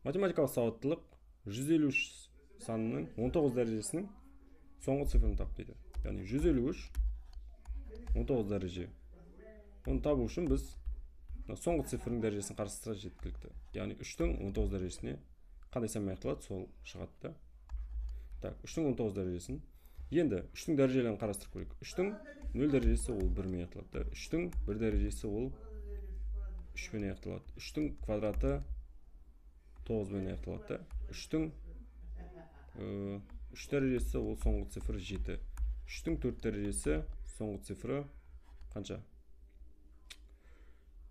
Математикалық сауаттылық. 153 санының 19 дәрежесінің соңғы цифрын тап дейді. Яғни 153, 19 дәреже. Оны табу үшін біз мына соңғы цифрдің дәрежесін қарастырса жеткілікті. Яғни 3-тің 19 дәрежесіне қандай санмен аяқталады, сол шығады да. Так, 3-тің 19 дәрежесін. Енді 3-тің дәрежелерін қарастырып көрейік. 3-тің 0 дәрежесі ол 1-мен аяқталады да. 3-тің 1 дәрежесі ол 3-пен аяқталады. 3-тің квадраты 9-бен аяқталады да. 3-тің 3 дәрежесі ол соңғы цифры 7. 3-тің 4 дәрежесі соңғы цифры қанша?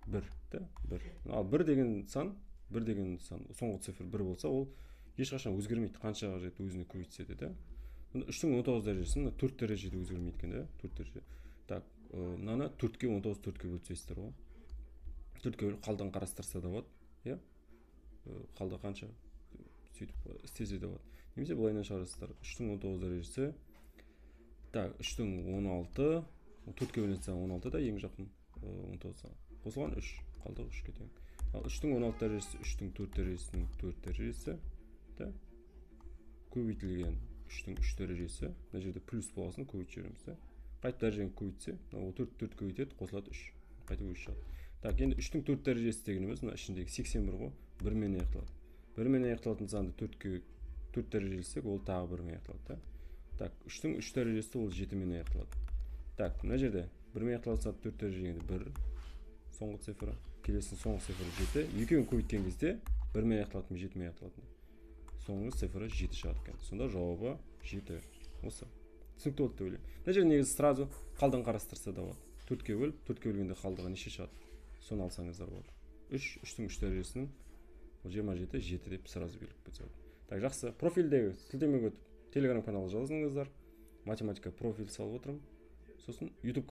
1 да, 1. Ал 1 деген сан, 1 деген сан соңғы цифр 1 болса, ол ешқашан өзгермейді, қаншаға жетіп өзіне көбейтсе де, да. 3-тің 19 дәрежесі мына 4 дәрежеде өзгермейді екен да, 4 дәреже. Так, мынаны 4-ке 19 4-ке бөліп тастайсыздар ғой. 4-ке бөліп қалдығын қарастырса да болады, иә? Қалдығы қанша? Сөйтіп істесе де болады. Немесе былайынан шығарасыздар. 3-тің 19 дәрежесі. Так, 3-тің 16, 4-ке бөлінсе 16 да, ең жақын 19-ға. Қосылған 3, қалдығы 3-ке тең. Ал 3-тің 16 дәрежесі 3-тің 4 дәрежесінің 4 дәрежесі, да? Көбейтілген 3-тің 3 дәрежесі. Мына жерде плюс болғасын көбейтіп жібереміз, да? Қайтып дәрежені көбейтсе, мына 4 4 көбейтеді, қосылады 3. Қайтып 3 шығады. Так, енді 3-тің 4 дәрежесі дегеніміз мына ішіндегі 81 ғой, 1-мен аяқталады. 1-мен аяқталатын санды 4-ке 4 дәрежелесек, ол тағы 1-мен аяқталады, да? Так, 3-тің 3 дәрежесі ол 7-мен аяқталады. Так, мына жерде 1-мен аяқталатын санды 4 дәреже дегенде 1 соңғы цифры, келесінің соңғы цифры 7. Екеуін көбейткен кезде 1-мен аяқталатын, 7-мен аяқталатын. Соңғы цифры 7 шығады екен. Сонда жауабы 7. Осы. Түсінікті болды деп ойлаймын. Мына жерде негізі сразу қалдығын қарастырса да болады. 4-ке бөліп, 4-ке бөлгенде қалдығы неше шығады? Соны алсаңыздар болады. 3, 3-тің 3 дәрежесінің ол 27, 7 деп сразу белгілеп кетсе болады. Так, жақсы. Профильдегі сілтемеге өтіп, Telegram каналға жазыңыздар. Математика профиль салып отырмын. Сосын YouTube